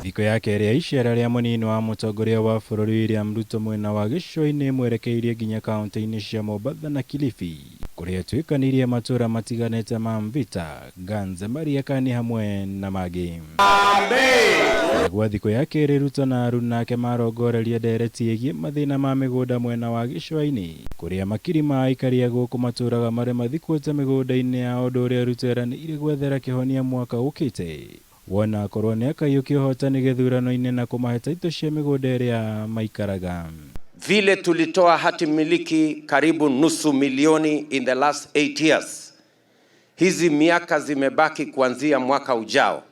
Thikũ ya kerĩ ya icera rĩa mũnini wa mũtongoria wa bũrũri William Ruto mwena wa gĩcũa-inĩ mwerekeirie nginya kaunti-inĩ cia Mombatha na Kilifi kũrĩa atuĩkanĩirie matũra matiganĩte ma Mvita, Ganze, Mariakani hamwe na mangĩ. Gwa thikũ ya kerĩ Ruto na aruna ake marongoreria ndereti ĩgiĩ mathĩna ma mĩgũnda mwena wa gĩcũa-inĩ kũrĩa makiri ma aikari a gũkũ matũraga marĩ mathikũte mĩgũnda-inĩ yao ũndũ ũrĩa Ruto eranĩire gwethera kĩhonia mwaka ũkĩte wona akorwo nĩ akaiyũkia ũhotani gĩthurano-inĩ na kũmahe taitũ cia mĩgũnda ĩrĩa maikaraga. Vile tulitoa hati miliki karibu nusu milioni in the last 8 years, hizi miaka zimebaki kuanzia mwaka ujao,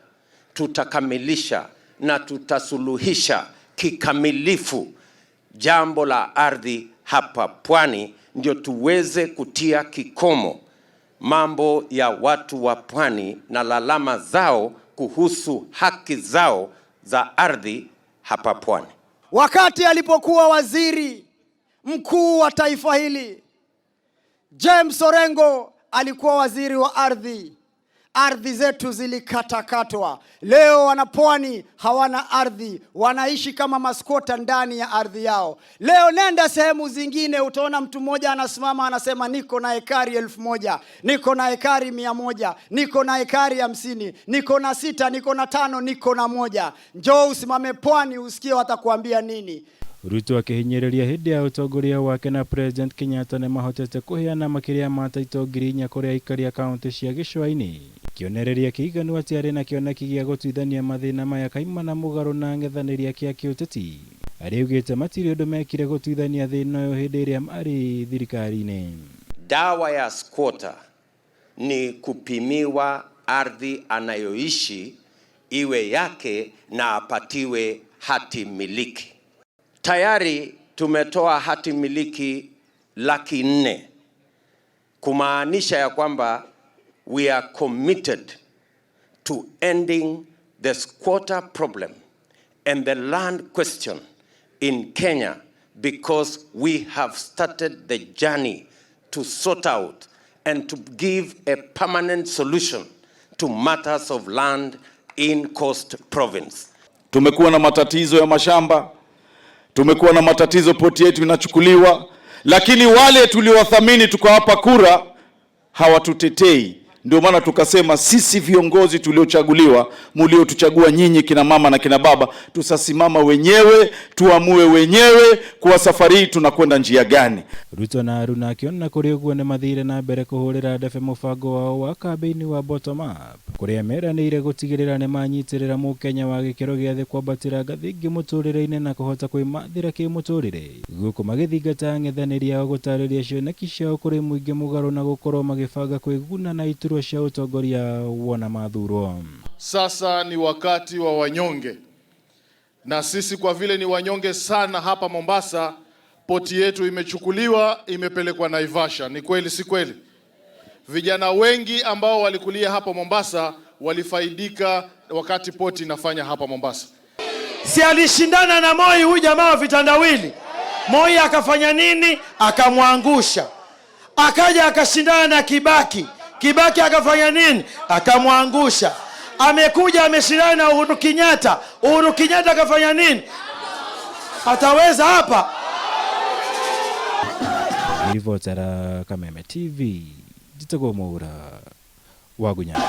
tutakamilisha na tutasuluhisha kikamilifu jambo la ardhi hapa Pwani, ndio tuweze kutia kikomo mambo ya watu wa Pwani na lalama zao kuhusu haki zao za ardhi hapa Pwani. Wakati alipokuwa waziri mkuu wa taifa hili, James Orengo alikuwa waziri wa ardhi. Ardhi zetu zilikatakatwa. Leo wanapwani hawana ardhi, wanaishi kama maskota ndani ya ardhi yao. Leo nenda sehemu zingine, utaona mtu mmoja anasimama anasema, niko na ekari 1000, niko na ekari 100, niko na ekari 50, niko na sita, niko na tano, niko na moja. Njoo usimame pwani usikie watakuambia nini. Ruto akĩhinyĩrĩria hĩndĩ ya ũtongoria wake na President Kenyatta nĩ mahotete kũheana makĩria ma taito 4,000 kũrĩ aikari a kaunti cia gĩcũa-inĩ, kĩonereria kĩiganu atĩ arĩ na kĩoneki gĩa gũtuithania mathĩna maya kaimana mũgarũ na ang'ethanĩri ake a kĩũteti arĩa augĩte matirĩ ũndũ mekire gũtuithania thĩna ũyũ hĩndĩ ĩrĩa marĩ thirikari-inĩ. Dawa ya squatter ni kupimiwa ardhi anayoishi iwe yake na apatiwe hati miliki. Tayari tumetoa hati miliki 400,000, kumaanisha ya kwamba we are committed to ending the squatter problem and the land question in Kenya because we have started the journey to sort out and to give a permanent solution to matters of land in Coast Province. Tumekuwa na matatizo ya mashamba, tumekuwa na matatizo, poti yetu inachukuliwa, lakini wale tuliowathamini tukawapa kura hawatutetei. Ndio maana tukasema sisi viongozi tuliochaguliwa, muliotuchagua nyinyi kina mama na kina baba, tutasimama wenyewe, tuamue wenyewe kuwa safari hii tunakwenda njia gani. Ruto na aruna akĩona kũrĩ ũguo nĩ mathire na mbere kũhũrĩra ndebe mũbango wao wa kambĩini wa bottom up kũrĩa meranĩire gũtigĩrĩra nĩ manyitĩrĩra mũkenya wa gĩkĩro gĩa thĩ kwambatĩra ngathĩ ingĩ mũtũrĩre-inĩ na kũhota kwĩmathĩra kĩmũtũrĩre gũkũ magĩthingata ang'ethanĩri ao gũtarĩria cioneki ciao kũrĩ mũingĩ mũgarũ na gũkorwo magĩbanga kwĩguna na iturwa cia ũtongoria wona mathurwo. Sasa ni wakati wa wanyonge, na sisi kwa vile ni wanyonge sana hapa Mombasa, poti yetu imechukuliwa imepelekwa Naivasha. Ni kweli si kweli? Vijana wengi ambao walikulia hapa Mombasa walifaidika wakati poti inafanya hapa Mombasa. Si alishindana na Moi huyu jamaa wa vitandawili? Moi akafanya nini? Akamwangusha. Akaja akashindana na Kibaki. Kibaki akafanya nini? Akamwangusha. Amekuja ameshindana na Uhuru Kenyatta. Uhuru Kenyatta akafanya nini? Ataweza hapa? Ribotera Kameme TV, njĩtagwo Mwaura wa Gunyana.